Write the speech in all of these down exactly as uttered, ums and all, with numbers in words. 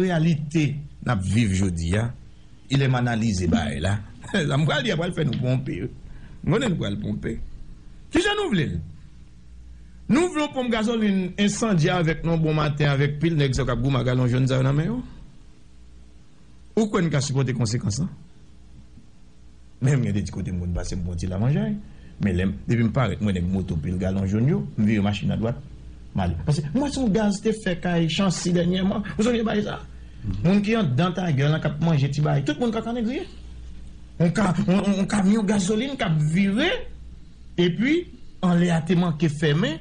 reyalite n ap viv jodi a, e lè m analize bagay la, sa m pral di a pral fè nou ponpe wi. M konnen nou pral ponpe. Kijan nou vle l? Nou vle yon ponp gazolin ensandye avèk nou bon maten avèk pil nèg sa k ap goumen ak galon jòn sa yo nan men yo? Ou kwè n ka sipòte konsekans lan? Menm gen de ti kote m konn pase m pran ti lamanjay. Men lè m, depi m parèt m wè nèg moto pil galon jòn yo, m vire machin adwat, m ale. Paske m wè se yon gaz te fè kay Chancy dènyèman. Ou sonje bagay sa? Moun ki anndan Tiger lan k ap manje ti bagay, tout moun ka kanegriye. On ka, on, on, on kamyon gazolin k ap vire, epi anlè a te manke fèmen,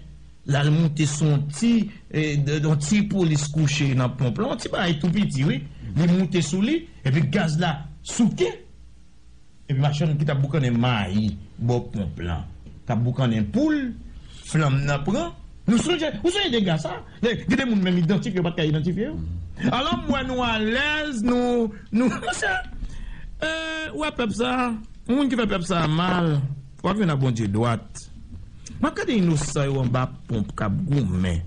l al moute sou yon ti, eh, de- yon ti polis kouche nan ponp lan, yon ti bagay tou piti, wi. Li moute sou li, epi gaz la souke. Epi machann ki t ap boukannen mayi bò ponp lan, k ap boukannen poul, flanm nan pran. Nou sonje, ou sonje dega sa? Lè, gen de moun menm idantifye, yo pa t ka idantifye yo. Alò, m wè nou alèz, nou, nou, monchè, eh, ou wè pèp sa, yon moun ki fè pèp sa mal, w ap jwenn ak Bondye dwat. M ap gade inosan yo anba ponp k ap goumen.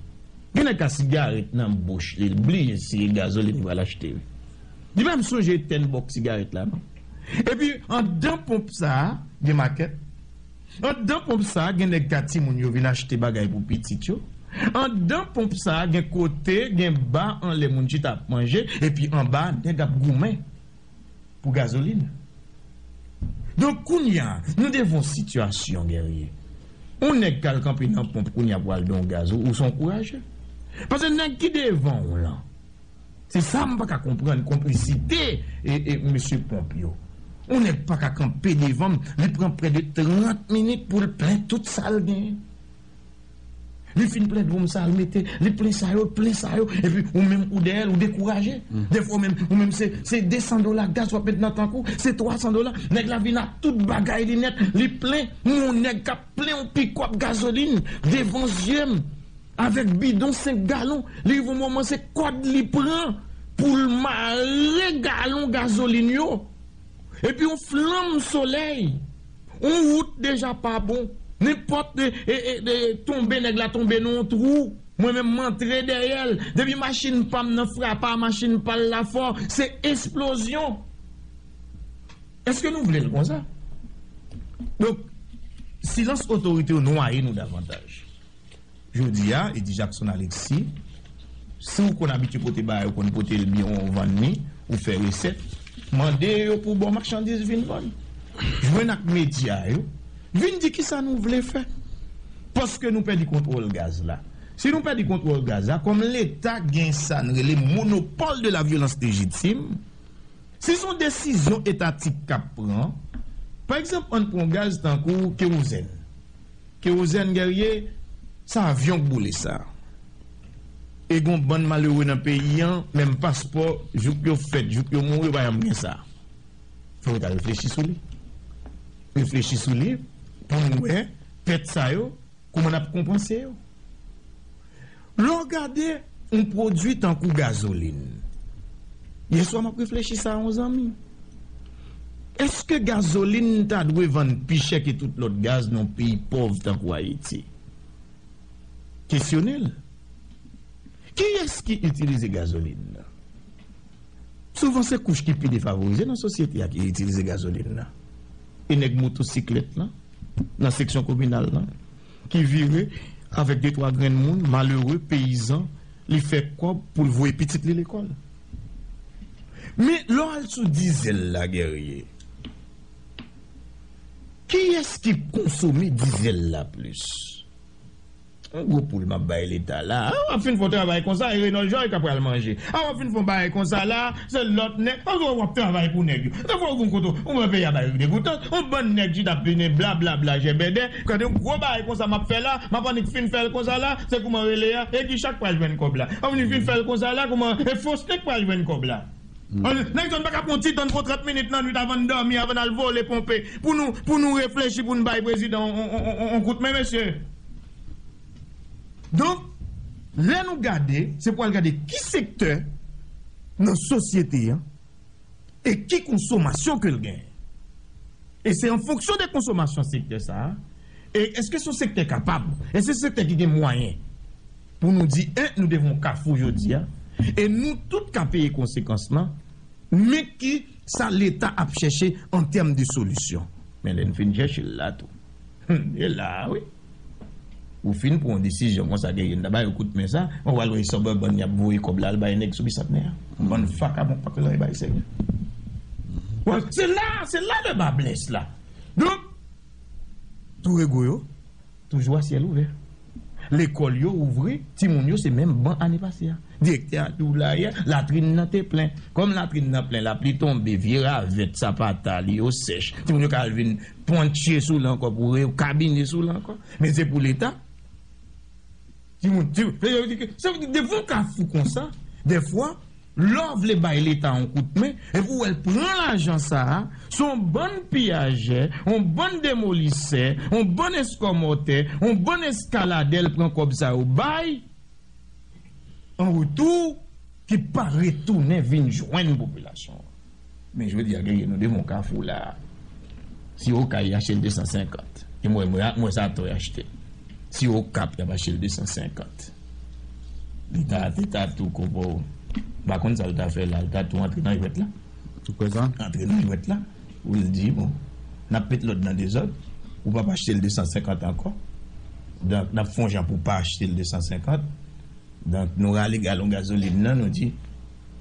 Gen nèg ka sigarèt nan bouch li, li bliye si e gazolin li pral achte. Li pa menm sonje etèn bòks sigarèt la, non. Epi, anndan ponp sa a, gen makèt. Anndan ponp sa a, gen nèg ka timoun yo vin achte bagay pou pitit yo. Anndan ponp sa a, gen kote, gen ba anlè moun chita ap manje, epi anba, nèg ap goumen pou gazolin. Donk, kounye a, nou devan yon sitiyasyon, Guerrier. Yon nèg k al kanpe nan ponp kounye a pou al don gaz, ou, ou se yon kouraje. Paske nèg ki devan w lan, se sa m pa ka konprann, konplisite e, e mesye ponp yo. Yon nèg pa ka kanpe devan m, li pran prè de trant minit pou l plen tout sa l genyen. Li fin plen dwòm sa, l mete, li plen sa yo, plen sa yo, epi ou menm ou dèyè l, ou dekouraje. Dèfwa ou menm, ou menm se, se de san dola gaz w ap met nan tank ou, se twa san dola, nèg la vin ak tout bagay li nèt, li plen, yon nèg k ap plen yon pikòp gazolin devan zye m, avèk bidon senk galon, li rive yon moman se kòd li pran pou l mare galon gazolin yo. Epi yon flanm solèy, yon wout deja pa bon. Nenpòt e, e, e, e, tonbe, nèg la tonbe nan yon twou. Mwen menm, m antre dèyè l. Depi machin pa m nan frape a, machin pa l la fò, se eksplozyon. Èske nou vle l konsa? Donk, silans otorite yo nwaye nou davantaj. Jodi a, Eddy Jackson Alexis, si w konn abitye pote bagay, ou konn pote l byen, ou vann li, ou fè resèt, mande yo pou ba w machandiz vin vann. Jwenn ak medya yo, vin di kisa nou vle fè. Paske nou pèdi kontwòl gaz la. Si nou pèdi kontwòl gaz la, kòm Leta gen sa n rele monopole de la violence légitime, si se yon desizyon etatik k ap pran, pa egzanp, ann pran gaz tankou kewozèn. Kewozèn, Guerrier, se avyon k boule sa. E gen yon bann malere nan peyi an, menm paspò, jouk yo fèt, jouk yo mouri, yo pa janm gen sa. Fò yo ta reflechi sou li. Reflechi sou li, pou n wè pèt sa yo, kòman n ap konpanse yo. Lè w gade yon pwodui tankou gazolin, yèswa m ap reflechi sa a yon zanmi. Èske gazolin ta dwe vann pi chè ke tout lòt gaz nan yon peyi pòv tankou Ayiti? Kesyone l. Kiyès ki itilize gazolin nan? Souvan se kouch ki pi defavorize nan sosyete a ki itilize gazolin nan. E nèg motosiklèt lan, nan seksyon kominal lan, ki vire avèk de twa grenn moun, malere, peyizan, li fè kòb pou l voye pitit li lekòl. Men lè w al sou dizèl la, Guerrier, kiyès ki konsome dizèl la plis? Yon gwo poul m ap bay Leta la. A, w ap fin fè yon travay konsa, e Renòl Jòy k ap pral manje. A, w ap fin fè yon bagay konsa la, se lòt nèg. A, w ap travay pou nèg yo. Dèfwa ou vin kote w, ou wè peyi a bay degoutans. Yon bann nèg chita ap vini blablabla, jèbèdè. Gade yon gwo bagay konsa m ap fè la, m ap annik fin fè l konsa la, se kouman rele a, e ki chak pral jwenn kòb la. W ap vin fin fè l konsa la, kouman, e Fostek pral jwenn kòb la. Nèg zòn pa ka pran ti tan, pran trant minit nan nwit avan n dòmi, avan n al vole ponpe, pou nou, pou nou reflechi, pou n bay prezidan on, on, on, on, on kout men, mesye. Donk, lè nou gade, se pou al gade ki sektè nan sosyete an e ki konsomasyon ke l genyen. E se an fonksyon de konsomasyon sektè sa a, e èske se yon sektè kapab? Èske se yon sektè ki gen mwayen? Pou nou di, en, nou devan yon kafou jodi a, E nou tout ka peye konsekans lan. Men ki sa Leta ap chèche an tèm de solisyon. Men lè n fin chèche l la tou. Hmm, e la, wi. Ou fin pran yon desizyon konsa, gen youn nan ba yo kout men sa, ou al wè Suburban y ap voye kòb la al bay nèg sou Bisantnè a. Bann vakabon pa ka bay serye. Bon, se la, se la le bas blesse la. Donk, tou rego yo, toujou a syèl ouvè. Lekòl yo ouvri, timoun yo se menm ban ane pase a. Direktè a di w la yè, latrin nan te plen. Kòm latrin nan plen, lapli tonbe, vye ravèt, sapata, li yo sèch. Timoun yo ka al vin pwantche sou li ankò pou rekabine sou li ankò. Men se pou Leta. Timoun, timoun, se, se, se, devan kafou konsa, dèfwa, lè w vle bay Leta yon kout men, epi w wè l pran lajan sa a, se yon bann piyajè, yon bann demolisè, yon bann eskòmòtè, yon bann eskaladè l pran kòb sa yo bay, an retou, ki pa retounen vin jwenn popilasyon an. Men jodi a, genyen nou devan yon kafou la. Si Okay achte l de san senkant, e mwen, mwen, mwen sa atò y achte. Si Okap y ap achte l de san senkant, li ta, li ta tou konpò. M pa konn sa l ta fè la, l ta tou antre nan jwèt la. Tou prezan. Antre nan jwèt la, pou l di, bon, n ap met lòd nan dezòd, ou p ap achte l de san senkant ankò. Donk, n ap fè yon jan pou pa achte l de san senkant. Donk, nou rale galon gazolin nan, nou di,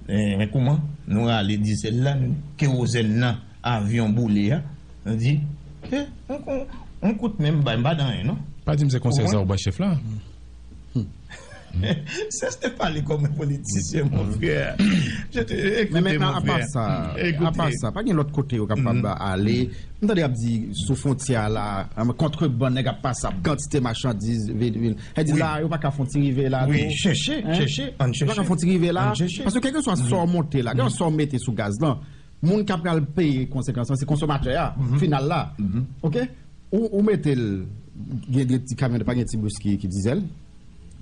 eh, men kouman? Nou rale dizèl la, nou, kewozèn nan, avyon boule a, nou di, eh, on, on, on kout men m bay, m pa di anyen, non. Pa di m se konsèy sa ou bay chèf la. Cesse de parler comme un politicien, mon frère. Je te, écoutez, mon frère. Men mentnan, apa sa, apa sa, pa gen lòt kote yo kapab ale? M tande y ap di sou fwontyè a la, kontrebann, nèg ap pase ak kantite machandiz, vin, vin. Sa di la, yo pa ka fè yon ti rive la tou? Wi, chèche, chèche, ann chèche. Yo pa ka fè yon ti rive la? Paske kèlkeswa sa w monte la, kèlkeswa sa w mete sou gaz lan, moun k ap pral peye konsekans lan, se konsomatè a, final la. Oke? Ou, ou mete l, gen de ti kamyon, pa gen ti bis ki, ki dizèl?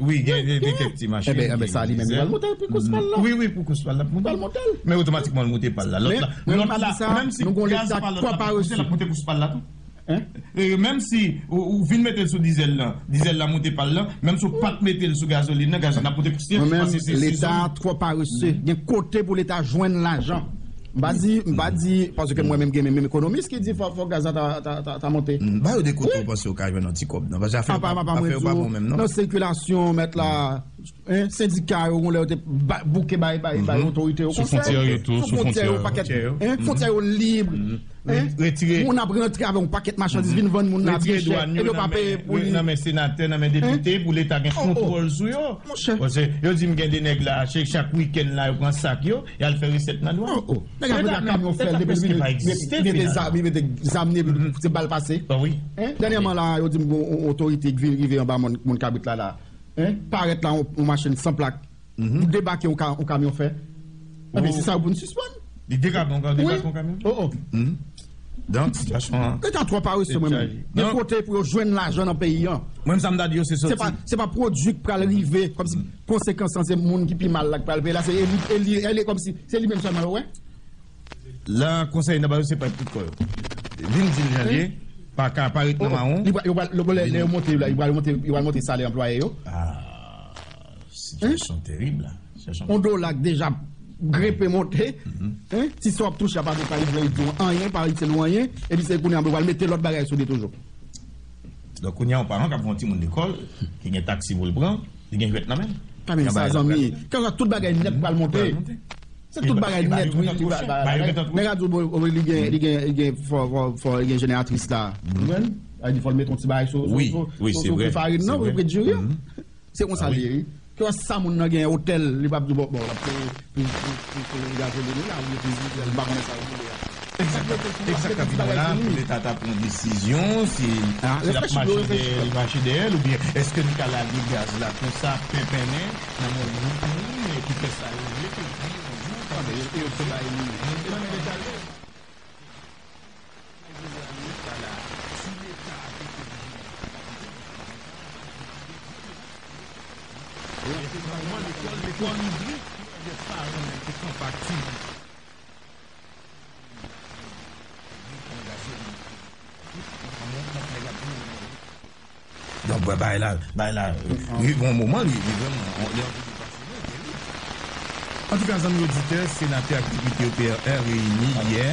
Wi, gen, gen, gen kèk ti machin. Enben, enben, sa li menm, li pral monte pri kous pa l la. Wi, wi, pri kous pa l la ap monte. Pral monte l. Men otomatikman, l monte pa l la. Lòt la, lòt la, menm si gaz pa lòt la, l ap monte kous pa l la tou. Hein? E menm si ou, ou vin mete l sou dizèl lan, dizèl la monte pa l lan, menm si ou pa t mete l sou gazolin nan, gazolin nan ap monte kous li. Mwen menm, Leta twò parese. Gen kote pou Leta jwenn lajan. M pa di, m pa di, paske mwen menm gen menm ekonomis ki di fò, fò gaz la ta, ta, ta, ta monte. Ba yo de kote ou panse yo ka jwenn yon ti kòb nan. Paske afè yo pa bon menm, non. Nan sikilasyon, mèt la, hein, sendika yo, gon lè yo te bouke bay, bay, bay otorite yo konsèy. Sou fwontyè yo tou, sou fwontyè yo, pakèt, hein, fwontyè yo lib. Retire. Moun ap rantre avè yon pakèt machandiz, vin vann moun nan byen chè, epi yo pa peye pou li. Nan men senatè, nan men depite, pou Leta gen kontwòl sou yo. Monchè. Paske yo di m gen de nèg la, chak, chak wikenn la, yo pran sak yo, y al fè resèt nan dwàn. Nèg ap rantre ak kamyon fè l depi li mete zam, li mete zam li epi se bal pase. Dènyèman la, yo di m gon otorite ki vin rive anba moun, moun kabrit la la. Parèt la, yon machin san plak. Pou debake yon ka-, yon kamyon fè. Enben, se sa yo pou n sispann. Li debake yon ka-, debake yon kamyon? Oh, oh. Donk, sitiyasyon an. Leta twò parese, mwen menm. Gen kote pou yo jwenn lajan nan peyi an. Mwen, sa m ta di yo, se sòti. Se pa, se pa pwodui k pral rive, kòmsi konsekans lan, se moun ki pi mal la k pral peye la, se eli, eli, eli, kòmsi se li menm sèlman yo wè. La, konsèy nan ba yo, se pa tout kò yo. Vin di l jan l ye, pa ka pa ret nan mawon. Li pral, yo pral, lè, lè yo monte la, yo pral monte, yo pral monte salè anplwaye yo. Ah, sitiyasyon terib la. Yon dola k deja grenpe monte. Ti sa w ap touche a pa vle pa rive di w anyen, pa itil ou anyen, epi se kounye a yo pral mete lòt bagay sou li toujou. Donk, kounye a, yon paran k ap voye yon timoun lekòl, ki gen taksi pou l pran, li gen jwèt nan men l. Pa menm sa, zanmi. Kèlkeswa tout bagay nèt pral monte. Se tout bagay nèt, wi. Nèg ap di w, bon, li gen, li gen, li gen, fò, fò, fò, li gen jeneratris la. Ou konprann? Sa vle di, fò l mete yon ti bagay sou, sou, sou, sou pri farin nan, sou pri diri an. Se konsa li ye, wi. Kèlkeswa sa moun nan gen otèl, li p ap di, bon, bon, l ap peye pou, pou, pou, pou gazolin li la, oubyen pou dizèl, m pa konnen sa yo boule a. Egzakteman la, pou Leta ta pran desizyon, si, si l ap mache dèyè l, li mache dèyè l, oubyen èske li ka lage gaz la konsa, penpennen, nan men yon gwoup moun, e ki fè sa yo vle, ke di yon jou, pandan yo te bay li, nan men Leta yo. Lekòl, lekòl ouvri, paran yo te kanpe ak timoun. Donk, bay la, bay la, rive yon moman, li, li vrèman, li anvi depase nou, men li. Antouka, zanmi oditè, senatè ak depite yo P R R reyini yè.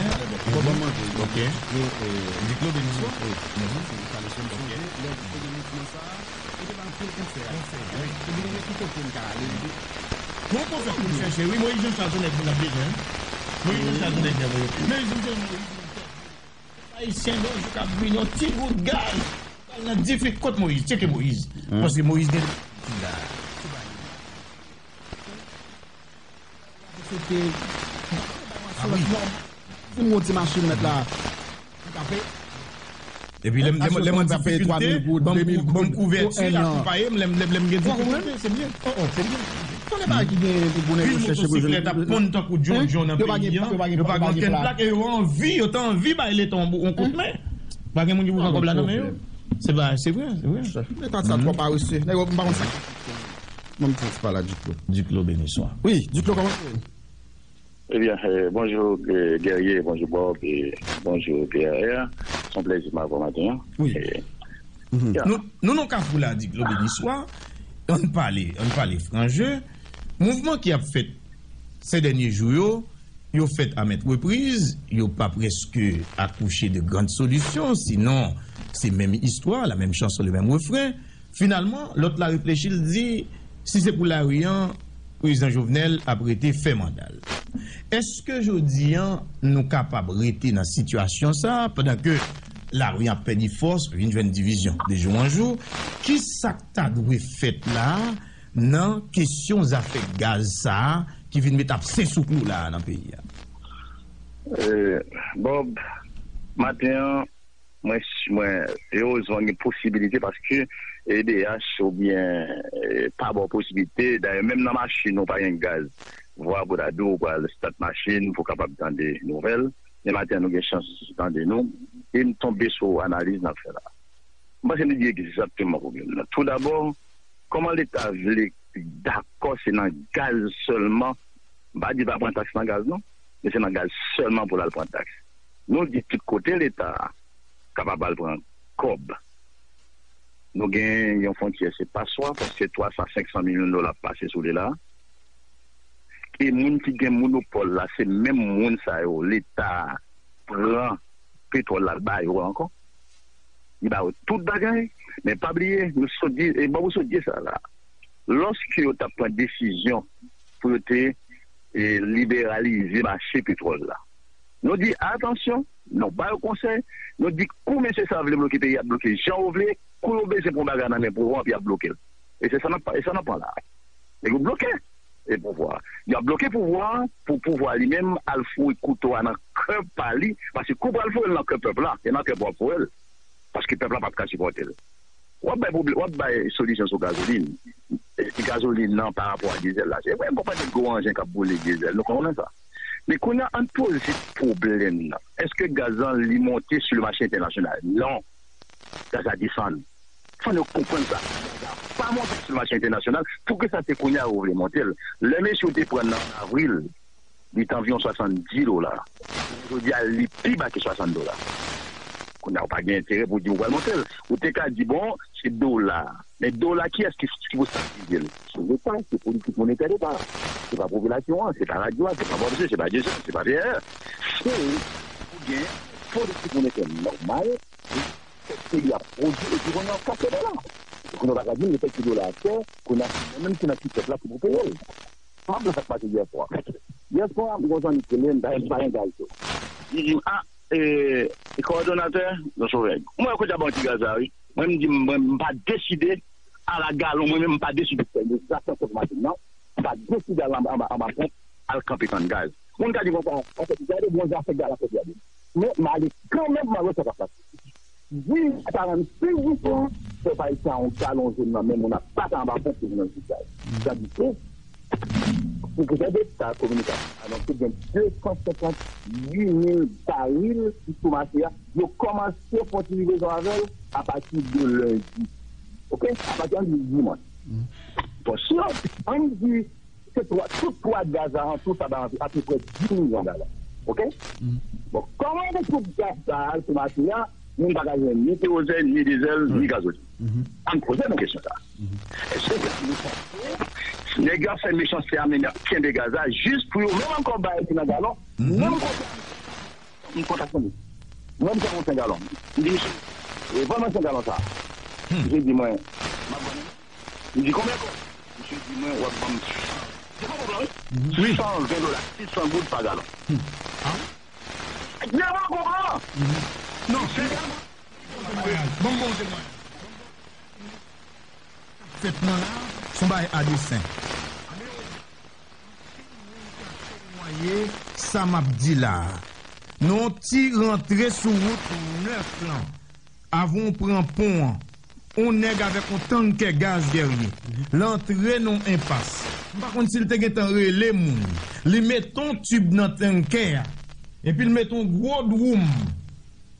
Bon, ban m mande. Ok. Diklo, eh, Diklo Beniswa. eh, Mezanmi, se kalite m sonje, lè te gen mouvman sa a, e te ba anpil konsèy a. Konsèy, wi. Ebyen, men ki kote m ka ale, m di, Bon, konsèy pou m chèche, wi, Moyiz Jan Chal se nèg moun ap bezwen. Moyiz Jan Chal se nèg nèvoye. Men, Moyiz Jan Chal, Ayisyen, yon jou k ap vini, yon ti gout gaz. Al nan dife kot Moyiz, tcheke Moyiz. Paske Moyiz gen. Se te. Ah wi. Si m gon ti machin mèt la. Tape. Epi lè m lè m lè m an difikilte, ban m kouvèti, akonpaye m lè m lè m lè m gen difikilte, se byen. Se byen. Konnen bagay ki gen pou gounen yo chèche pou jwenn. Pil motosiklèt ap ponn tankou djondjon nan peyi an. Yo pa gen okenn plak e yo anvi, yo ta anvi bay Leta yon kout men. Pa gen moun ki pou pran kòb la nan men yo. Se pa, se vre, se vre. Leta sa twò parese. Nèg yo m pa konn sa. Mwen m fè ti pale a Diklo. Diklo Beniswa. Wi, Diklo, kòman w ye? Ebyen, eh, bonjou eh, Guerrier, bonjou Bob, e bonjou P R R. Se yon plèzi m avè w maten an. Wi. Eh, Nou nou nan kafou la, Diklo Beniswa. Ann pale, ann pale franje. Mouvman ki ap fèt se dènye jou yo, yo fèt a mèt repriz, yo pa prèske akouche de grann solisyon, sinon se menm istwa, la menm chanson, le menm refren. Finalman, lòt la reflechi, l di, si se pou lari an, prezidan Jovenel ap rete fè manda l. Èske jodi an, nou kapab rete nan sitiyasyon sa a, pandan ke lari an ap pèdi fòs, vin jwenn divizyon de jou an jou? Kisa k ta dwe fèt la a nan kesyon zafè gaz sa a ki vin met abse sou klou la a nan peyi a? Eh, Bob, maten an, mwen, mwen, erezman gen posibilite paske E D H oubyen eh, pa ba w posibilite. Dayè, menm nan machin ou pa gen gaz. Vwa pou ta di w pral stat machin pou w kapab tande nouvèl. Men maten an, nou gen chans tande nou. E m tonbe sou analiz n ap fè la. M panse nou di egzakteman pwoblèm nan. Toudabò, kòman Leta vle dakò se nan gaz sèlman? M pa di pa pran taks nan gaz non, men se nan gaz sèlman pou l al pran taks. Nou di tout kote Leta kapab al pran kòb. Nou gen yon fwontyè se paswa, paske twa san, senk san milyon dola ap pase sou li la. E moun ki gen monopòl la, se menm moun sa yo Leta pran petwòl la ba yo ankò. Li ba yo tout bagay, men pa bliye, nou sot di, e ban pou sot di sa la. Lòske yo t ap pran desizyon pou yo te e, liberalize mache petwòl la. Nou di, atansyon, nou ba yo konsèy, nou di, kou mesye sa vle bloke peyi, y ap bloke jan yo vle, kou yo bezwen pran bagay nan men pouvwa, y ap bloke l. E se sa n ap e sa n ap pran la. Nèg yo bloke e pouvwa. Y ap bloke pouvwa pou pouvwa li menm al foure kouto a nan kè pa li, paske kou pral foure l nan kè pèp la, e nan kè pou w ap foure l. Paske pèp la p ap ka sipòte l. W ap bay pwoblèm, w ap bay solisyon sou gazolin. E, gazolin nan pa rapò a dyezèl la. Se vre, m konprann se gwo anjen k ap boule dyezèl. Nou konnen sa. Men kounye a, ann poze pwoblèm nan. Èske gaz lan li monte sou le mache entènasyonal? Non. Gaz la desann. Fò nou konprann sa. Gaz la pa monte sou le mache entènasyonal. Poukisa se kounye a yo vle monte l? Lè mesye yo te pran nan avril, li te anviwon swasanndis dola. Jodi a, li pi ba ke swasant dola. Kounye a, ou pa gen enterè pou di ou pral monte l. Ou te ka di, bon, se dola. Men dola, kiyès ki, ki pou stabilize l? Se Leta, se politik monetè Leta. Se pa popilasyon an, se pa radyo a, se pa Bòbje, se pa Djezè, se pa P R. Se ou gen politik monetè nòmal, peyi a pwodui, epi kounye a w ap kase dola. Kounye a w pa ka di m, le fèt ke dola a chè, kounye a se mwen menm ki nan ti pèp la ki pou peye l. Sa m ap sa k pase yè swa. Yè swa, m gon zanmi ki rele m, dayè m pa gen gaz tou. Li di m, a, e, e kowòdonatè, non sovèg. Mwen, kote a ba w ti gaz la, wi. Mwen, m di, mwen, m pa deside, ala galon, mwen menm, m pa deside fè egzaktan kont machin nan. M pa deside al anba, anba, anba ponp, al kanpe tann gaz. Moun ka di konsa, anfèt, gade bon zafè gaz la fè gade. Men, m ale kanmenm, m al wè sa k ap pase. Di karannsenk goud pou fè bay sa yon galon jòn nan men moun ap bat anba ponp pou vin nan jisaj. Tandis ke, Sekretè Deta Kominikasyon anonse gen de san senkant uit mil baril ki sou mache a. Yo kòmanse fè yon ti livwezon avè l apati de lendi. Oke? Apati de dimanch. Bon, si yo, ann di, se twa, tout pwa gaz la an tou, sa bay anvi apeprè dis milyon gallon. Oke? Bon, kòman yo te twouve gaz sa a sou mache a, moun pa ka jwenn ni kerozèn, ni dizèl, ni gazolin? Ann poze nou kesyon sa a. Èske se pou nou panse, Nèg yo ap fè mechanste a, men y ap kenbe gaz la jis pou yo menm ankò bay li nan galon. Menm kote a, m kontakte li. Mwen, m fè yon senk galon. M di, "Mesye, e, vann mwen senk galon sa a." Misye di mwen, "M ap vann ou." M di, "Konbyen ankò?" Misye di mwen, "W ap ban m san." Se pa pwoblèm, wi. Wi. San ven dola, sis san goud pa galon. Devan konpran. Non, se... Bon, bon, se mwen. Fèt nan la, se yon bagay a desen. Temwaye sa m ap di la a. Nan yon ti rantre sou wout nèf lan, avan w pran pon an, yon nèg avèk yon tankè gaz dèyè l antre nan yon enpas. M pa konn si l te gentan rele moun. Li mete yon tib nan tankè a, epi l mete yon gwo dwoum.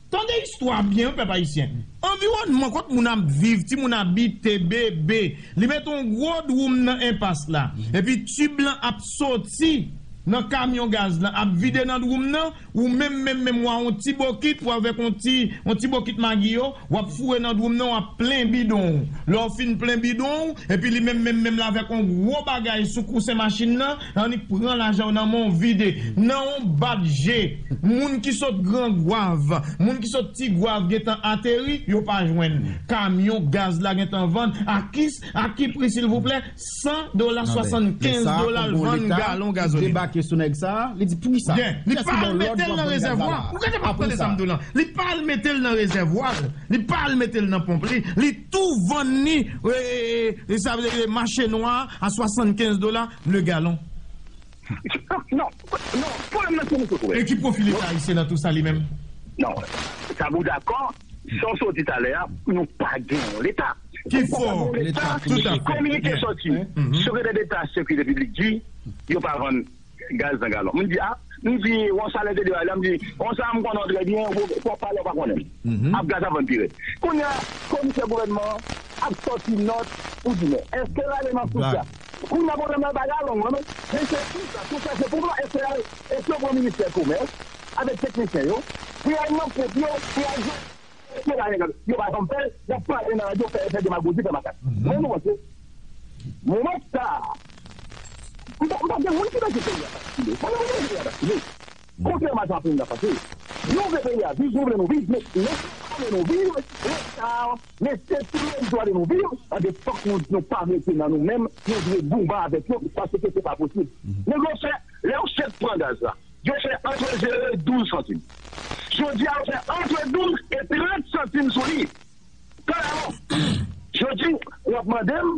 Tande istwa byen, wi, pèp ayisyen. Anviwònman kot moun ap viv, timoun abite, bebe. Li mete yon gwo dwoum nan enpas la. Epi tib lan ap soti nan kamyon gaz lan, ap vide nan dwoum nan. Ou menm, menm, menm, w a yon ti bokit, ou avèk yon ti, yon ti bokit magi yo, w ap foure nan dwoum nan, w ap plen bidon w. Lè w fin plen bidon w, epi li menm, menm, menm, la avèk yon gwo bagay sou kousen machin nan, annik pran lajan w nan men w vide. Nan yon bat je, moun ki sot Gran Gwav, moun ki sot Ti Gwav gentan ateri, yo pa jwenn. Kamyon gaz la gentan vann. A ki, a ki pri, silvouplè? San dola, swasann kenz dola l vann galon gazolin. Debake sou nèg sa a, li di, "Poukisa? Byen, li pa al mete l nan rezèvwa." Ou gade, m ap tande sa m di w lan. Li pa al mete l nan rezèvwa l. Li pa al mete l nan ponp li. Li tou vann li, e, e, e, sa vle di mache nwa a swasann kenz dola le galon. Non, non, pwoblèm nan se nou sou... E ki pwofi Leta ayisyen nan tou sa li menm? Non, sa pou dakò, sa w sot di talè a, nou pa gen yon Leta. Ki fò? Leta, tout a fè. Kominike soti. Sekretè Deta Sekirite Piblik di, yo pa vann gaz nan galon. M di, a, m di, yon salè te de la, m di, yon sa m konnen w trè byen, w, w ap pale, w pa konnen. Ap gaz ap vann pi rèd. Kounye a, komisè gouvènman an ap soti nòt pou di, men, èske l ale nan sous la? Kounye a, pwoblèm nan pa galon, non, men, men se tout sa, tout sa, se pou mwen, èske, èske yo pran ministè komès avèk teknisyen yo, pou y al nan ponp yo, pou y al jwenn, èske la, yo pa janm fè l, y ap pale nan radyo, fè, fè demagoji, fè makak. Men nou panse, moman sa a, m pa, m pa gen moun ki panse peyi a basile. Pa gen moun ki panse peyi a basile. Kontrèman a sa peyi a pase, nou vle peyi a viv, nou vle nou viv, men, men, nou vle nou viv, men sa, men se ti moun dwa de nou viv, anben fòk nou, nou pa rete nan nou menm, nou dwe goumen avèk yo, paske se pa posib. Nèg yo fè, lè yo fèk pran gaz la, yo fè antre zewo e douz santim. Jodi a, yo fè antre douz e trant santim sou li. Talè, jodi, w ap mande m,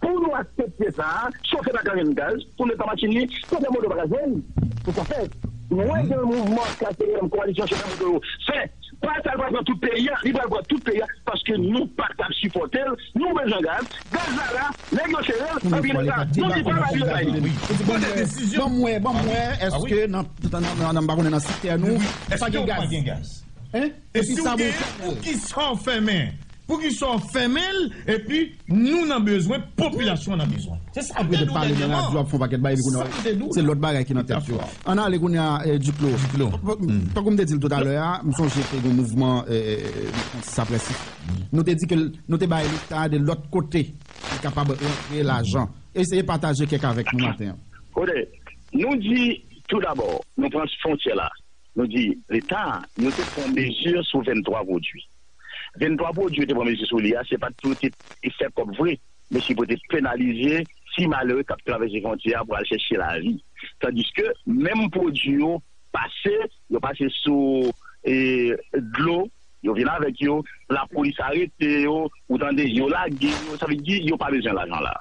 pou nou aksepte sa a, chofè pa ka jwenn gaz, pou l pa machin li, chofè moto pa ka jwenn, pou sa fèt. Nou wè gen mouvman K C M, Kowalisyon Chofè Moto yo fè. Pral sa, l pral pran tout peyi a, li pral pran tout peyi a, paske nou pa t ap sipòte l, nou bezwen gaz, gaz la la, nèg yo sere l, anpi leta, nou di pa bay yo bay li. Ban m wè, ban m wè, èske nan, nan, nan, nan, m pa konnen nan sektè nou, pa gen gaz. Hein? E si w genyen, poukisa w fèmen? Poukisa w fèmen l? Epi nou nan bezwen, popilasyon an nan bezwen. Se sa m te di w dènyèman. Ap pale nan radyo, ap fè yon pakèt bagay, epi kounye a, se lòt bagay ki nan tèt yo. Ann ale kounye a, eh, Duclos. Tankou m te di l toutalè a, m sonje te gen mouvman, eh, eh, eh, sa prèsi. Nou te di ke l, nou te bay leta de lòt kote, li kapab rantre lajan. Eseye pataje kèk avèk nou maten an. Kote, nou di, tou dabò, nou pran fwontyè la. Nou di, leta, yo te pran mezi sou venntwa pwodui. Venntwa pwodui yo te pran mezi sou li a, se pa t pou yo te fè kòb vre, men se pou yo te penalize ti malere k ap travèse fwontyè a pou al chèche lavi. Tandiske menm pwodui yo pase, yo pase sou, e, dlo, yo vin avèk yo, lapolis arete yo, ou tande, yo lage yo, sa vle di, yo pa bezwen lajan la.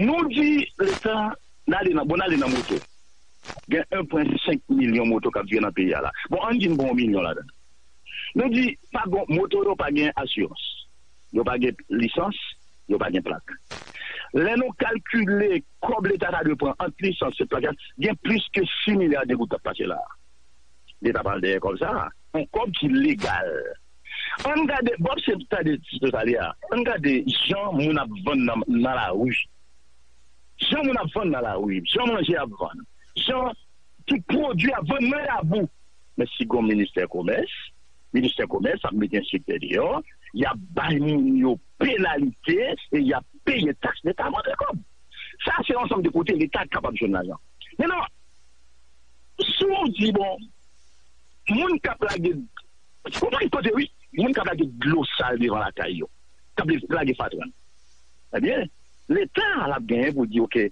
Nou di leta, n ale nan, bon, n ale nan moto. Gen en pwen senk milyon moto k ap vire nan peyi a la. Bon, ann di n pran yon milyon ladan l. Nou di, pa gon, moto yo pa gen asirans. Yo pa gen lisans, yo pa gen plak. Lè nou kalkile kòb leta ta dwe pran ant lisans e plak la, gen plis ke sis milya de goud k ap pase la a. Leta pral dèyè kòb sa a. Yon kòb ki legal. Ann gade, Bob se tande ti talè a. Ann gade jan moun ap vann nan, nan lari. Jan moun ap vann nan lari, jan manje ap vann, jan tout pwodui ap vann nan labou. Men si gon ministè komès, ministè komès ap mete enspektè deyò, y ap bay moun yo penalite e y ap peye taks leta mande kòb. Sa se yon ansanm de kote Leta kapab jwenn lajan. Mentnan, si w di, bon, moun k ap lage, ou pa kote, wi, moun k ap lage dlo sal devan lakay yo, k ap lage fatra. Ebyen, Leta a l ap genyen pou di, oke,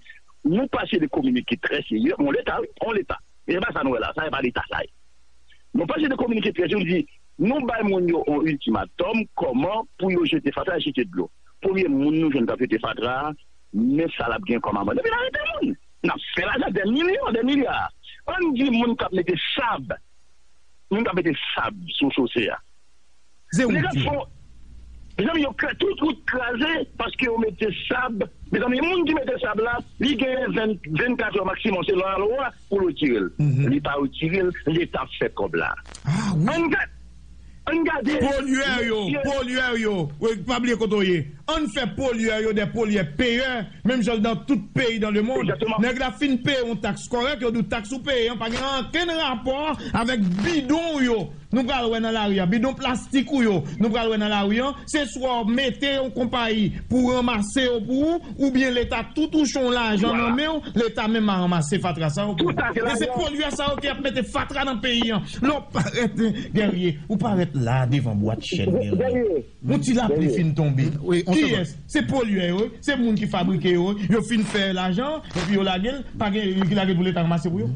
nou pase de kominike trè serye, yon Leta, wi, yon Leta. E se pa sa nou wè la, sa se pa Leta sa ye. Nou pase de kominike trè serye, nou di, nou bay moun yo yon iltimatòm, kòman pou yo jete fatra, jete dlo. Premye moun nou jwenn k ap jete fatra a, men sa l ap gen kòm amann. Epi n arete moun. N ap fè lajan dè milyon, dè milya. Ann di moun k ap mete sab, moun k ap mete sab sou chose a. Se nèg ap fè, mezanmi, yo kra-, tout wout kraze paske yo mete sab. Mezanmi, moun ki mete sab la, li genyen ven, vennkat è maksimòm selon lalwa pou l retire l. Li pa retire l, Leta ap fè kòb la. Ann gade, ann gade. Polyè yo, polyè yo. Wi, pa bliye kote w ye. Ann fè polyè yo dè polyè peyè, menm jan l nan tout peyi dans le monde. Nèg la fin peye yon taks kòrèk, yo di w taks ou peye an pa gen ankenn rapò avèk bidon w yo. Nou pral wè nan lari a, bidon plastik ou yo, nou pral wè nan lari an, se swa w mete yon konpayi pou ranmase yo pou ou, oubyen Leta tou touche yon lajan nan men w, Leta menm a ranmase fatra sa yo pou ou. E se polyè sa yo ki ap mete fatra nan peyi an. Lè w parèt, Guerrier, ou parèt la devan bwat chèn, Guerrier. Yon ti lapli fin tonbe. Kiyès? Se polyè yo, se moun ki fabrike yo, yo fin fè lajan, epi yo lage l, pa gen ki lage l pou Leta ranmase pou yo.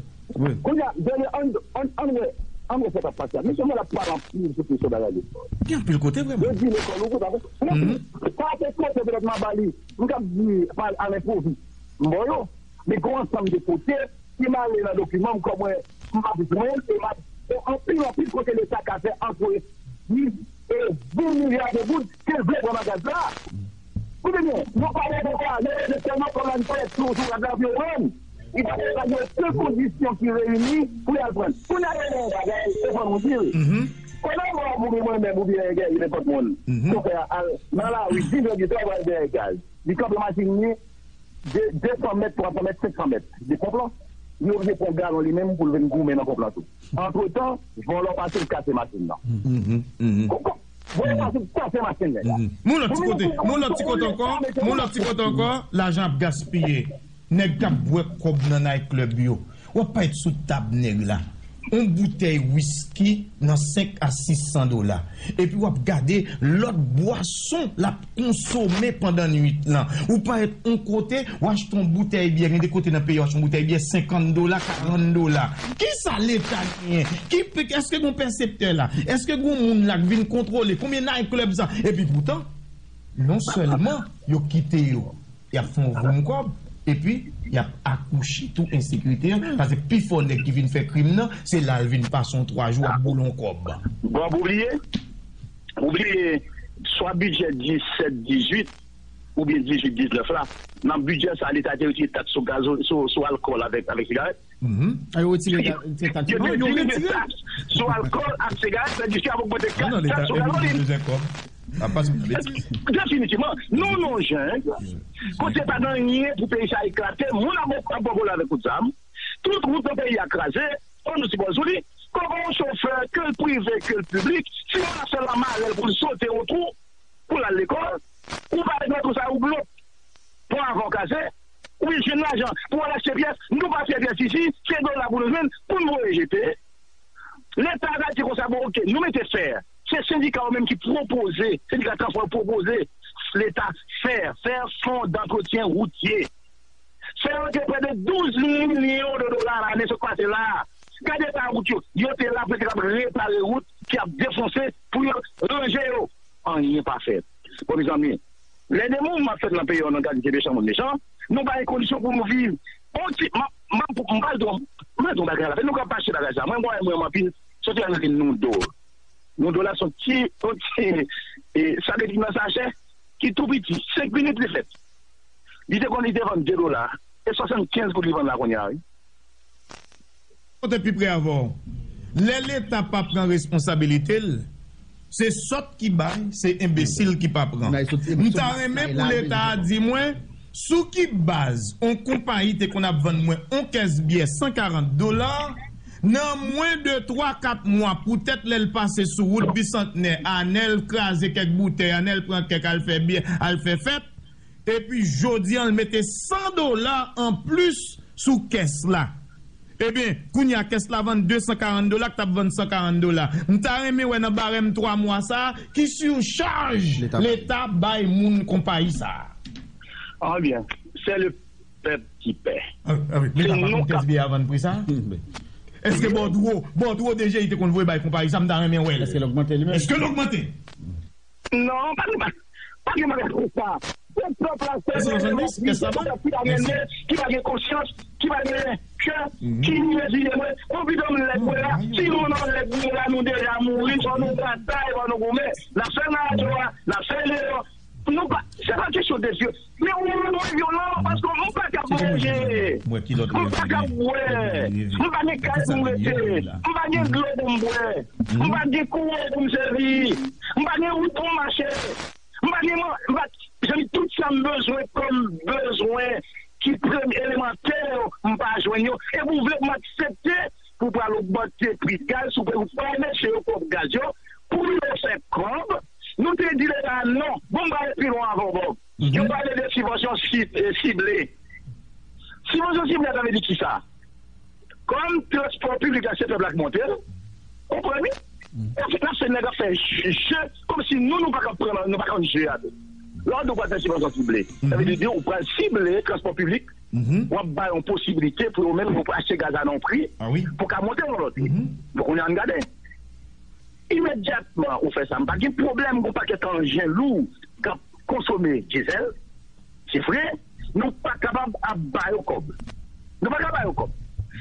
Kounye a, Guerrier, ann, ann, ann wè, ann wè sa k ap pase a. Mesye Mwen ap pale anpil sou kesyon bagay lekòl. Gen anpil kote, vrèman. Yo di lekòl, ou konn, sa se kote petèt m a ba li, m t ap di, pa al enpwovi, m ba w yo. Men gen yon ansanm de kote, si m ale nan dokiman m, kòm mwen, m ap jwenn, e m ap, e anpil, anpil kote Leta ka fè antre dis e ven milya de goud ke l vle pran nan gaz la. Koute byen, nou pa gen konsa, nou rete sèlman kòm la n fè sou, sou rad la pou yo pran. Li pa gen, pa gen okenn kondisyon ki reyini pou y al pran. Kounye a, gen yon bagay, se fò nou di l. Kòm mwen, oubyen mwen menm, oubyen gen nenpòt moun, chofè a al nan lari, di jodi, travay dèyè gaz. Li kanpe machin li, de, de san mèt, twa san mèt, senk san mèt de ponp lan, li oblije pran galon li menm pou l vin goumen nan ponp lan tou. Antretan, vòlò pase, l kase machin nan. Ko-, ko-, vòlò pase, l kase machin nèg la. Men yon lòt ti kote, men yon lòt ti kote ankò, men yon lòt ti kote ankò, lajan ap gaspiye. Nèg k ap bwè kòb nan night club yo. W ap parèt sou tab nèg la. Yon boutèy wiski nan senk a sis san dola. Epi w ap gade lòt bwason l ap konsome pandan nuit lan. Ou parèt yon kote, w achte yon boutèy byè, gen de kote nan peyi a, w achte yon boutèy byè senkant dola, karant dola. Kisa Leta genyen? Ki, èske gen yon pèseptè la? Èske gen yon moun la k vin kontwole? Konbyen night club sa? Epi poutan, non sèlman yo kite yo, y ap fè yon voum kòb, epi y ap akouchi tou ensekirite an, paske pifò nèg ki vin fè krim nan, se la l vin pase yon twa jou ap boule yon kòb. Bon, ou bliye, ou bliye, swa bidjè disèt dizuit oubyen dizuit diznèf la, nan bidjè sa, Leta te retire taks sou gazo-, sou, sou alkòl avèk, avèk sigarèt. A, yo retire taks yo, yo retire taks sou alkòl ak sigarèt, tandis ke y ap ogmante taks sou gazolin. Definitivman, nou nan yon jeng kote pa gen anyen pou peyi sa eklate, moun ap, ap bò kole avèk kout zam, tout wout nan peyi a kraze, fò nou ti bò sou li, kòman yon chofè, ke l prive, ke l piblik, si yon la sèl la mare l pou l sote yon twou, pou l al lekòl, ou pa wè nan twou sa ou glop. Pran avan w kaze, ou vin jwenn lajan pou w al achte pyès. Nou pa fè pyès isi, se dola pou nou jwenn, pou n voye jete. Leta a di konsa, bon, oke, nou mete fè. Se sendika yo menm ki pwopoze, sendika transpò yo pwopoze Leta fè, fè fon dantretyen woutye. Fè yo te prè de douz milyon de dola lane sot pase la a. Gade eta wout yo. Yo te la pou yo te kapab repare wout ki ap defonse, pou yo ranje yo. Anyen pa fèt. Bon, mezanmi, lè de mouvman ap fèt nan peyi a, nou gade se mechan moun mechan, nou pa gen kondisyon pou nou viv. On ti, m, m, m pral di w, m pral di w yon bagay la. Nou ka mache bagay sa. Mwen, mwen, mwen, anpil, soti Amerik, nou do. Nou do la se yon ti, yon ti, e, sadetik nan sachè, ki tou piti, senk minit li fèt. Li te konn, li te vann de dola, e swasannkenz goud li vann la kounye a, wi. Kote pi pre avè w. Lè Leta pa pran responsabilite l, se sòt ki bay, se enbesil ki pa pran. M ta renmen pou Leta a di mwen, sou ki baz yon konpayi te konn ap vann mwen yon kès byè san karant dola, nan mwen de twa kat mwa, poutèt lè l pase sou wout Bisantnè, anè l kraze kèk boutèy, anè l pran kèk al fè byè, al fè fèt, Epi jodi a l mete san dola anplis sou kès la. Ebyen, kounye a kès la vann de san karant dola, k t ap vann san karant dola. M ta renmen wè nan barèm twa mwa sa a, ki sichaj Leta bay moun konpayi sa a. Ah bien, c'est le peuple qui paie. Ah, ah oui. Leta pa konn kès biyè a vann pri sa a? Èske bòdwo, bòdwo D G I te konn voye bay konpayi sa a? M ta renmen wè l. Èske l ogmante li menm? Èske l ogmante? Non, pa gen pa pa gen bagay konsa. Se pèp la sèl ki pa gen, ki pa gen konsyans, ki pa gen kè, ki reziye mwen. Konpito m lèd mwen la, si nou nan lèd nou la, nou deja mouri, fò nou batay, fò nou goumen. N ap fè nan radyo a, n ap fè deyò. Nou pa, se pa kesyon de zye. Men ou mwen mwen vyolan paske m pa ka manje. M pa ka bwè. M pa gen kay pou m rete. M pa gen dlo pou m bwè. M pa gen kouran pou m sèvi. M pa gen wout pou m mache. M pa gen man, m pa, zanmi, tout sa m bezwen kòm bezwen ki premye elemantè yo, m pa jwenn yo. Epi w vle pou m aksepte pou w pral ogmante pri gaz, pou w pa mesye yo kòb gaz yo, pou yo fè kòb, nou te di leta a non. Bon, m pral pi lwen avan w, Bob. Yo pale de sibvansyon sible. Sibvansyon sible a, sa vle di kisa? Kòm transpò piblik la se pèp la k monte l, ou konprann wi? N ap fè nèg ap fè je kòmsi nou, nou pa ka pran, nou pa konn je a tou. Lè w di w pral fè sibvansyon sible, sa vle di ou pral sible transpò piblik, w ap ba yo yon posiblite pou yo menm yo achte gaz a nan yon pri pou ka monte yon lòt pri. Bon, kounye a ann gade. Imedyatman ou fè sa, m pa gen pwoblèm, gon pakèt anjen lou k ap konsome dyezèl, se vre, nou pa kapab ap ba yo kòb. Nou pa ka ba yo kòb.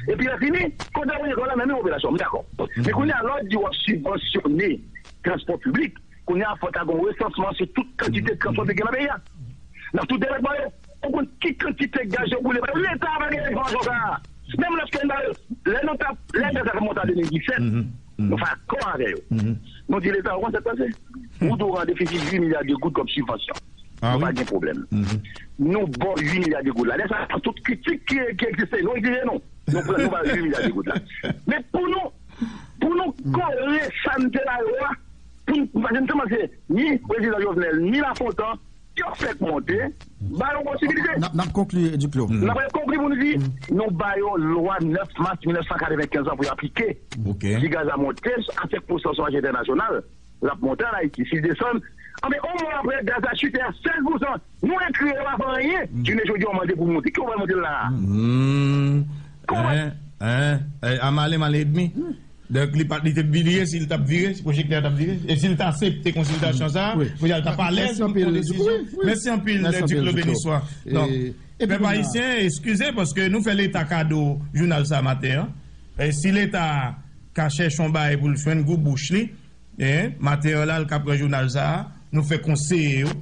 Epi lè fini, kote w ye kòb la, menm popilasyon, m dakò. Men kounye a, lè w di w ap sibvansyone transpò piblik, kounye a fò ta gon resansman sou tout kantite transpò piblik gen nan peyi a. Nan tout depatman yo, ou konn ki kantite gaz yo boule? Leta pa gen enfòmasyon sa a. Menm lòske n ba yo, lè nou t ap, lè gaz la t ap monte an de mil disèt, nou fè akò avè yo. Nou di leta, ou konn sa k pase? Ou dwe an defisi uit milya de goud kòm sibvansyon. Nou pa gen pwoblèm. Nou ba w uit milya de goud la. Lè sa a, tout kritik ki, ki egziste, nou egzije nou. Nou pran, nou ba w uit milya de goud la. Men pou nou, pou nou kore sa n te ba yo a, pou n, paske m te panse ni prezidan Jovenel, ni Lafontan, yo fèk monte, ba yo posibilite. N ap, n ap konkli, Diklo. N ap konkli pou nou di, nou ba yo lwa nèf mas mil nèf san katrevenkenz lan pou yo aplike. Si gaz la monte a senk pousan sou mache entènasyonal, l ap monte an Ayiti. Si l desann, anben, yon mwa apre, gaz la chite a sèz pousan. Nou ekri yo, yo pa fè anyen. Jounen jodi a, yo mande pou monte. Ki yo pral monte l la a? Kòman? A male, male edmi. Donk, li pa t, li te bliye si l t ap vire, si pwojektè a t ap vire. E si l t aksepte konsiltasyon sa a, pou y al t ap alèz pou l pran desizyon. Mèsi anpil, Diklo Beniswa. Donk, pèp ayisyen, eskize, paske nou fè Leta kado jounal sa a maten an. E si Leta ka chèche yon bagay pou l jwenn gou bouch li, e, maten an la, l ka pran jounal sa a, nou fè konseye yo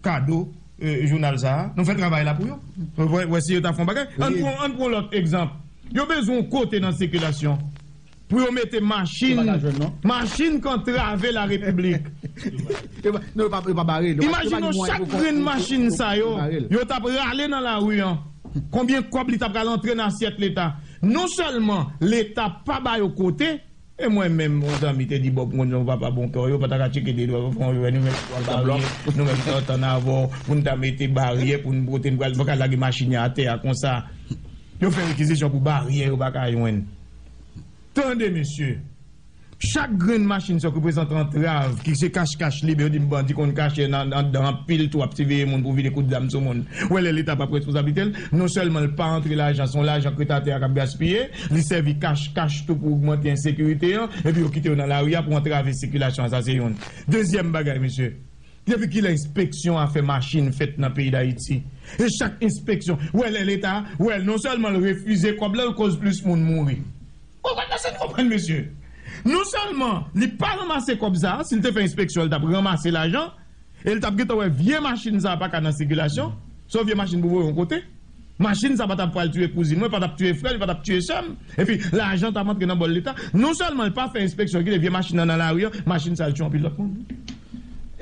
kado, e, jounal sa a, nou fè travay la pou yo. Wè, wè si yo ta fè yon bagay. Ann pran, ann pran lòt egzanp. Yo bezwen yon kote nan sikilasyon pou yo mete machin, machin k antrave larepiblik. Imajine w, chak grenn machin sa yo, yo t ap rale nan lari an. Konbyen kòb li t ap pral antre nan asyèt Leta? Non sèlman Leta pa ba yo kote, e mwen menm, yon zanmi te di, Bob, m konn yon papa bon kè, yo pa ta ka tcheke de dwa, fò yo wè nou menm, nou menm, nou menm, nou antann avè w, pou n ta mete baryè, pou n pote, n pral, pa ka lage machin atè a konsa. Yo fè rekizisyon pou baryè, yo pa ka jwenn. Tande, mesye. Chak grenn machin sa yo ki prezante antrav, ki se kach kach li, yo di m bandi konn kache nan, anndan anpil twou, ap siveye moun pou vide kout zam sou moun. Ou wè lè Leta pa pran responsablite l, non sèlman l pa antre lajan, se yon lajan k ret atè a k ap gaspiye, li sèvi kach kach tou pou ogmante ensekirite an, epi yo kite yo nan lari a pou antrave sikilasyon an, sa se youn. Dezyèm bagay, mesye, depi kilè enspeksyon afè machin fèt nan peyi Dayiti? E chak enspeksyon, ou wè lè Leta, ou wè non sèlman l refize kòb la, l koz plis moun mouri. Ou konprann sa, n konprann, mesye? Non sèlman li pa ranmase kòb sa a, si l te fè enspeksyon, l t ap ranmase lajan, e l t ap gentan wè vye machin sa a pa ka nan sikilasyon. Se yon vye machin pou voye yon kote. Machin sa a pa t ap pral tiye kouzin mwen, pa t ap tiye frè m, pa t ap tiye sè m. Epi, lajan t ap antre nan bòl Leta. Non sèlman l pa fè enspeksyon, kite vye machin nan nan lari an, machin sa a tiye anpil lòt moun.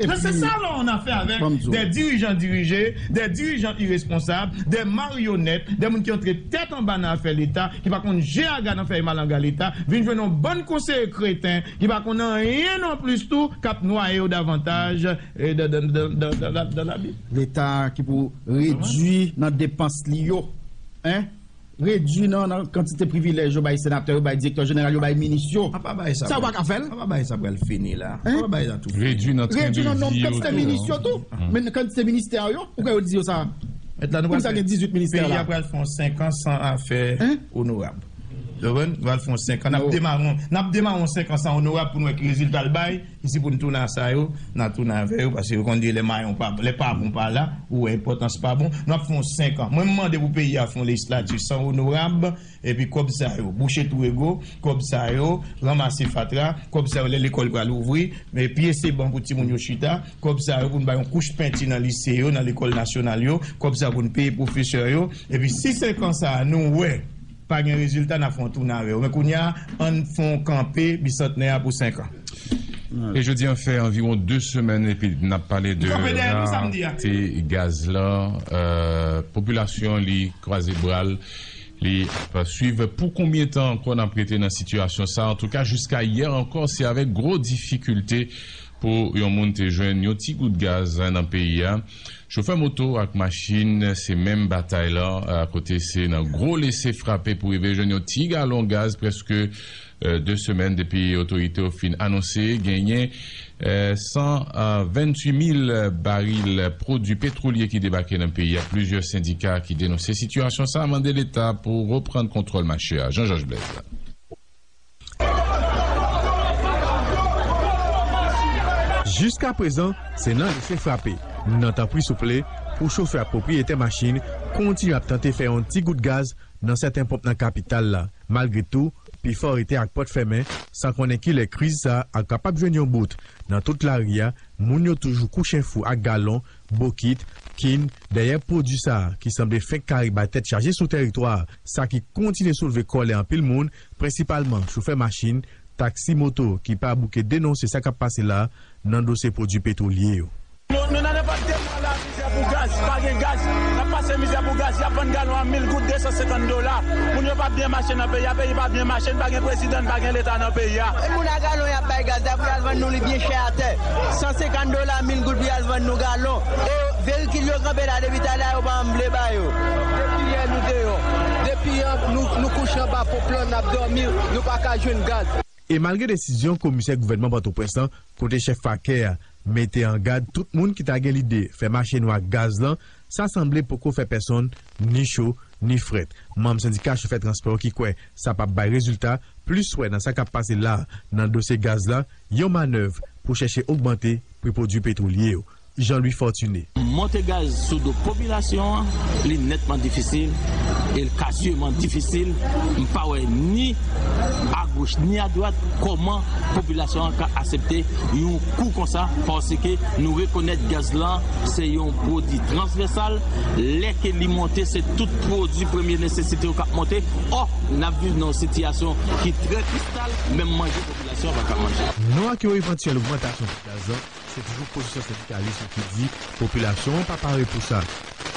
Men se sa lè w an afè avèk de dirijan dirije, de dirijan iresponsab, de maryonèt, de moun ki antre tèt anba nan afè Leta, ki pa konn je aga nan fèy malanga Leta, vin jwenn yon bann konseye kreten ki pa konn anyen non plis tou, k ap nwaye yo davantaj, eh, dan, dan, dan, dan, dan, dan, dan labi. Leta ki pou redui nan depans li yo. Hein? Redui nan, nan kantite privilèj yo bay senatè yo, bay direktè jeneral yo, bay minis yo. Sa w pa ka fè l? Apa bagay sa pral fini la? Hein? Apa bagay sa tou fini? Redui nan tren de vi yo tou. Redui nan nonb kantite minis yo tou. Men kantite ministè yo, ou kwè yo di yo sa? Mèt la, nou pral fè, gen dizuit ministè la. Peyi a pral fè yon senk an san afè onorab. Ou konprann? Nou pral fè yon senk an, n ap demare, n ap demare yon senk an san onorab pou n wè ki rezilta l bay. Isi pou n tounen a sa yo, n a tounen avè yo, paske yo konn di lè mayon pa, lè pa bon pa la, ou wè enpòtans pa bon. Nou ap fè yon senk an. Mwen, m mande pou peyi a fè yon lejislati san onorab, epi kòb sa yo, bouche twou ego, kòb sa yo, ranmase fatra, kòb sa yo, lè lekòl pral ouvri, men pye se ban pou timoun yo chita, kòb sa yo pou n bay yon kouch penti nan lise yo, nan lekòl nasyonal yo, kòb sa yo pou n peye pwofesè yo, epi si senk an sa a, nou wè, pa gen rezilta, n a fè yon tounen avè yo. Men kounye a, ann fè yon kanpe bisantnè a pou senk an. E jodi a fè anviwon de semèn epi n ap pale de rate gaz la. Euh, popilasyon li kwaze bra l, li ap swiv pou konbyen tan ankò n ap rete nan sitiyasyon sa. Antouka, jiska yè ankò, se avèk gwo difikilte pou yon moun te jwenn yon ti gout gaz nan peyi a. Chofè moto ak machin, se menm batay la, a, kote se nan gwo lese frape pou rive jwenn yon ti galon gaz, prèske, euh, de semèn depi otorite yo fin anonse genyen, euh, san venntuit mil baril pwodui petwolye ki debake nan peyi a. Plizyè sendika ki denonse sitiyasyon sa a mande Leta pou reprann kontwòl mache a. Jean Georges Blaise. Jiskaprezan, se nan lese frape, nan tanpri souple, pou chofè ak pwopriyetè machin kontinye ap tante fè yon ti gout gaz nan sèten ponp nan kapital la. Malgre tou, pifò rete ak pòt fèmen, san konnen kilè kriz sa a kapab jwenn yon bout. Nan tout lari a, moun yo toujou kouchen fou ak galon, bokit, kin, dèyè pwodui sa a ki sanble fenk kare bay tèt chaje sou tèritwa a, sa ki kontinye soulve kòlè anpil moun, prensipalman chofè machin, taksi, moto ki pa bouke denonse sa k ap pase la a nan dosye pwodui petwolye yo. Nou, nou nan nenpòt de mwa la, mizè pou gaz, pa gen gaz, n ap pase mizè pou gaz, y ap vann galon a mil goud, de san senkant dola. Moun yo p ap byen mache nan peyi a, peyi pa byen mache, n pa gen prezidan, n pa gen Leta nan peyi a. E moun a galon y ap bay gaz la pou y al vann nou li byen chè atè. San senkant dola, mil goud pou y al vann nou galon. E verikil yo kanpe la depi talè a, yo pa janm vle ba yo. Depi yè nou deyò. Depi yè nou, nou kouche anba ponp lan, n ap dòmi, nou pa ka jwenn gaz. E malgre desizyon komisè gouvènman Pòtoprens lan, kote chèf pakè a mete an gad tout moun ki ta gen lide fè mache nwa ak gaz lan, sa sanble poko fè pèsonn ni cho ni frèt. Manm sendika chofè transpò ki kwè sa p ap bay rezilta, plis wè nan sa k ap pase la a nan dosye gaz la, yon manèv pou chèche ogmante pri pwodui petwolye yo. Jean Louis Fortuné. Monte gaz sou do popilasyon an, li nètman difisil, e l ka siman difisil. M pa wè ni agoch ni adwat kòman popilasyon an ka aksepte yon kou konsa, paske nou rekonèt gaz lan se yon pwodui transvèsal. Lè ke li monte, se tout pwodui premye nesesite yo k ap monte. Ò, n ap viv nan yon sitiyasyon ki trè kristal, menm manje popilasyon an pa ka manje. Non ak yon evantyèl ogmantasyon pri gaz lan, se toujou pozisyon sendikalis yo ki di popilasyon an pa pare pou sa.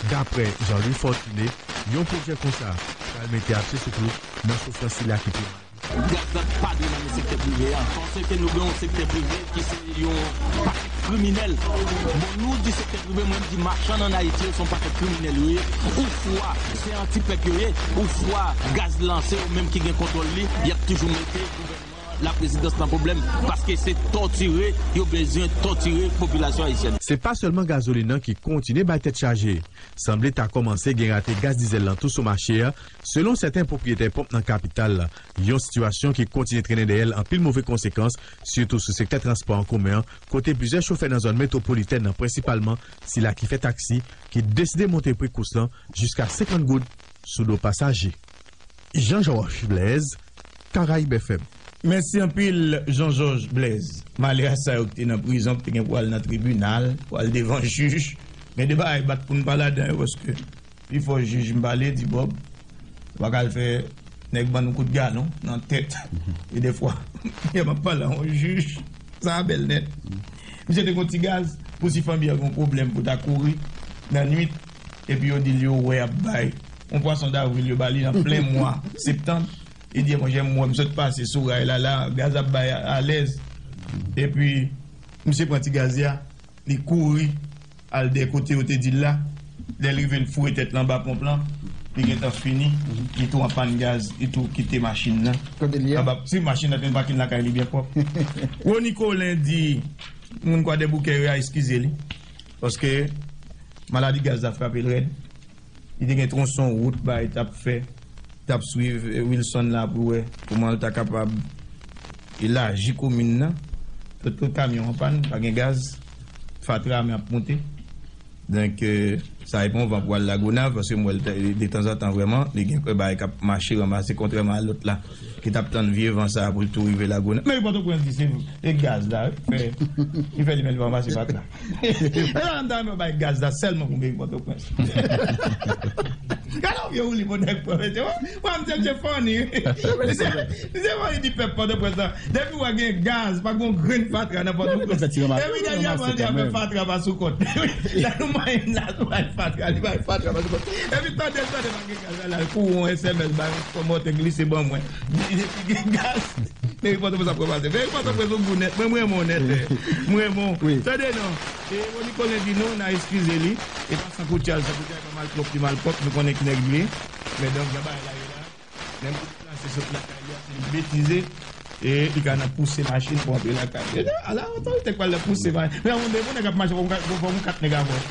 Daprè Jean Louis Fortuné, yon pwojè konsa pral mete apye sou klou nan soufrans sila ki pi mal. Gaz la pa dwe nan men sektè prive a, paske nou gen yon sektè prive ki se yon pakèt kriminèl. Bon, nou di sektè prive, mwen m di machann ann Ayiti yo se yon pakèt kriminèl yo ye. Ouswa se anti-pèp yo ye, ouswa gaz lan se yo menm ki gen kontwòl li, y ap toujou mete gouvènman, laprezidans nan pwoblèm, paske se tòtire yo bezwen tòtire popilasyon ayisyèn. Se pa sèlman gazolin nan ki kontinye bay tèt chaje. Sanble ta kòmanse gen rate gaz dizèl lan tou sou mache a, selon sèten pwopriyetè ponp nan kapital la. Yon sitiyasyon ki kontinye trennen dèyè l anpil move konsekans, sitou sou sektè transpò an komen an, kote plizyè chofè nan zòn metwopolitèn nan, prensipalman sila ki fè taksi, ki deside monte pri kous lan jiska senkant goud sou do pasaje. Jean Georges Blaise, Caraïbes F M. Mèsi anpil, Jean Georges Blaise. Malè a sa yo ki te nan prizon, ki te gen pou al nan tribinal, pou al devan jij. Gen de bagay bat pou n pa ladan yo, paske pifò jij m pale di, Bòb, ou pa ka al fè nèg ban nou kout galon nan tèt. E defwa, m ap pale a yon jij. Sa a bèl nèt. Misye te gen yon ti gaz pou si fanmi an gen yon pwoblèm pou ta kouri nan nwit, epi yo di l yo wè y ap bay yon pwason davril yo ba li nan plen mwa septanm. Li di, monchè, m wè m sot pase sou ray la, la, gaz ap bay alèz. Epi, misye pran ti gaz li a, li kouri al dèyè kote yo te di l la. Lè l rive, l foure tèt l anba ponp lan. Li gentan fini. Li tou an pàn gaz. Li tou kite machin nan. Kote l ye? Anba, si machin nan te nan pakin lakay li byen pwòp. Rony Colin di, moun Kwadèboukè yo a eskize li. Paske maladi gaz la frape l rèd. Li te gen twonson wout, bay, t ap fè, t ap swiv, eh, Wilson la pou wè kòman l ta kapab elaji komin nan. Tout, tout kamyon an pàn, pa gen gaz, fatra men ap moute. Donk, eh, sa e pa yon van pou al Lagonav, paske m wè l de tanzantan vrèman, li gen kè bay k ap mache ranmase, kontrèman a lòt la, ki t ap tann vye van sa a pou l tou rive Lagonav. Meri Pòtoprens di se e gaz la, wi, fè, ki fè li menm li pa ranmase fatra. E la, m ta renmen bay gaz la sèlman pou meri Pòtoprens. Gade yon vye woulib yon nèg pran, mesye. Mwen, m se, se funny. Se, se funny di pèp Pòtoprens la. Depi w gen gaz, pa gen grenn fatra nan Pòtoprens. Epi dènyèman, di ap fè fatra pa sou kont. Nan nou mwayèn la, nou bay fatra, li bay fatra pa sou kont. Epi tande, tande, pa gen gaz la, la, kou yon S M S, bay yon kòmantè glise ban mwen. Li gen gaz. Meri Pòtoprens ap repase. Meri Pòtoprens ou gou nèt. Mwen, mwen renmen w nèt. Mwen renmen w. Tande non. E Rony Colin di non, n a eskize li. E pa Sankoutya, Sankoutya e pa malpwòp, li malpwòp, nou konnen ki nèg li ye. Men donk, jan bagay la ye la, menm pou deplase sot lakay li a, se li betize. E li ka nan pouse machin pou antre lakay li. Ala otorite k pral nan pouse machin. Men yon moun, yon nèg ap mache, fò yon kat, fò yon kat nèg avè w.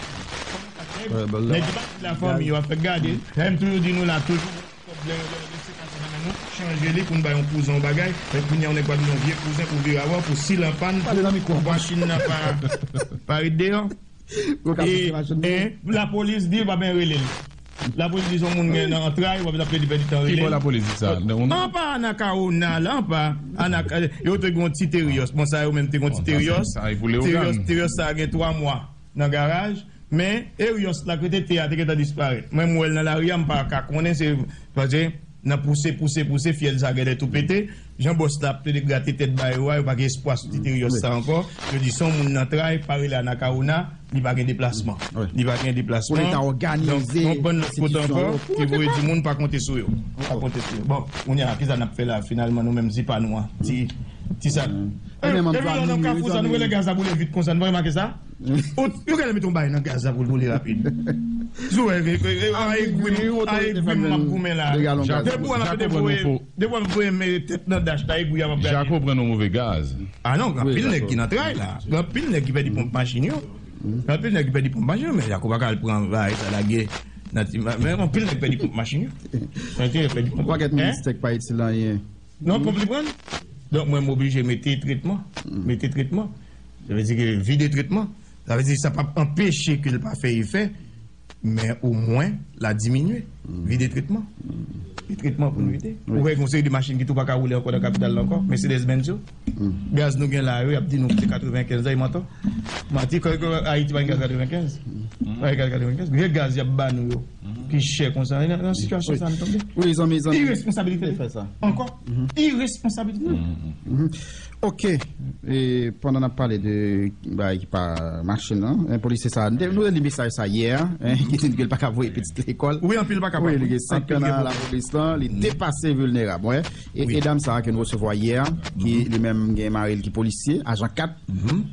Fò yon kat nèg. Nèg ki pati lafanmi yo ap fè gade. Lè m toujou di nou la, toujou. Lè, lè, lè se ka sa nan men nou, chanje li pou n bay yon kouzen yon bagay. Men kounye a, yon nèg pral di yon vye kouzen pou vire avè w, pou si l an pàn, pou machin nan pa, pa ret deyò. E, e, lapolis di, pa ben rele l. Lapolis di, se yon moun gen nan antray, w ap ap pèdi, pèdi tan rele l. Ki bò lapolis di sa? Anpa Anacaona la, anpa Anaca-, yo te gen yon ti Terios. Bon, sa yo menm te gen yon ti Terios. Terios, Terios sa gen twa mwa nan garaj. Men Erios la kote te a te gentan disparèt. Mwen, m wè l nan lari a, m pa ka konnen, se paske nan pouse, pouse, pouse, fyèl sa genlè tou pete. Jan bòs la ap plede grate tèt ba yo a, yo pa gen espwa sou ti Erios sa ankò. Yo di se yon moun nan tray, pa rele Anacaona, li pa gen deplasman. Li pa gen deplasman. Donk, yon bann lòt kote ankò, ki voye di moun pa konte sou yo. Pa konte sou yo. Bon, kounye a, kisa n ap fè la, finalman, nou menm, zipa nou an? Ti, ti sa. Epi lè w nan kafou sa, nou wè lè gaz la boule vit konsa, nou pa remake sa? Yo genlè mete yon bagay nan gaz la pou l boule rapid. Sou wè, a egwi m, a egwi m m ap goumen la. Depi w ap voye, depi w ap voye men tèt nan dach la, egwi a m ap gade. Jako pran yon move gaz. A non, anpil nèg ki nan tray la. Anpil nèg ki pèdi ponp machin yo. Anpil nèg ki pèdi ponp machin yo, men Jako pa ka al pran bagay sa lage nan ti, men anpil nèg pèdi ponp machin yo. Anpil nèg pèdi ponp. Yon pakèt ministè k pa itil anyen. Non, konprann? Donk, mwen, m oblije mete tretman. Mete tretman. Sa vle di ke vide tretman. Sa vle di sa p ap anpeche ke l pa fè efè, men omwen, l a diminye. Vide tretman. Vide tretman pou n vide. Ou wè, gen yon seri de machin ki tou pa ka woule ankò nan kapital la ankò. Mercedes Benz yo. Gaz nou gen la yo, y ap di nou se katrevenkenz la, e manti. Manti, kò, kò, Ayiti pa gen gaz katrevenkenz. Pa gen gaz katrevenkenz. Vye gaz y ap ba nou yo. Ki chè konsa. Nan, nan sitiyasyon sa a nou tonbe. Wi, zanmi, zanmi. Iresponsabilite l fè sa. Ankò. Iresponsabilite l. Ok. E pandan n ap pale de bagay ki pa mache nan, en, polisye sa, nou te li mesaj sa yè, en, ki di ke l pa ka voye pitit lekòl. Wi, anpil pa kapab. Wi, li gen senk an nan lapolis lan, li depase vilnerab, wi. E, e dam sa a ke n resevwa yè, ki li menm gen mari l ki polisye, ajan kat,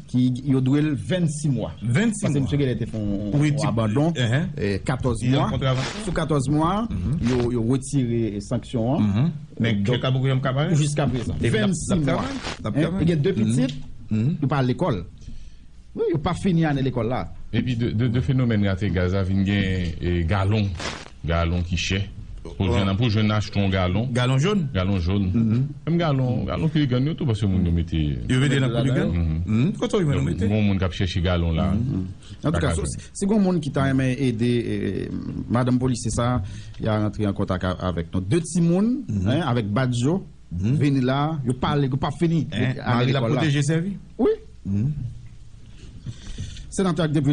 ki yo dwe l vennsis mwa. Vennsis mwa. Paske misye genlè te fè yon, yon abandon, eh, katòz mwa. Sou katòz mwa, yo, yo retire sanksyon an. Men ke ka bokou janm ka parèt. Jiska prezan. Vennsis mwa. Li gen de pitit, yo pa al lekòl. Wi, yo pa fini ane lekòl la. Epi de, de, de fenomèn rate gaz la vin gen, eh, galon. Galon ki chè. Pou jwenn, pou jwenn achte yon galon. Galon jòn? Galon jòn. Menm galon, galon kiligann yo tou, paske moun yo mete. Yo mete nan kiligann? Kote w jwenn yo mete? Gon moun k ap chèche galon la. Antouka, si, si gon moun ki ta renmen ede, eh, madanm polisye sa, y a rantre an kontak a-, avèk nou. De timoun, en, avèk badj yo, vini la, yo pale, yo pa fini. Mari l ap pwoteje sèvi? Wi. Senatè ak depite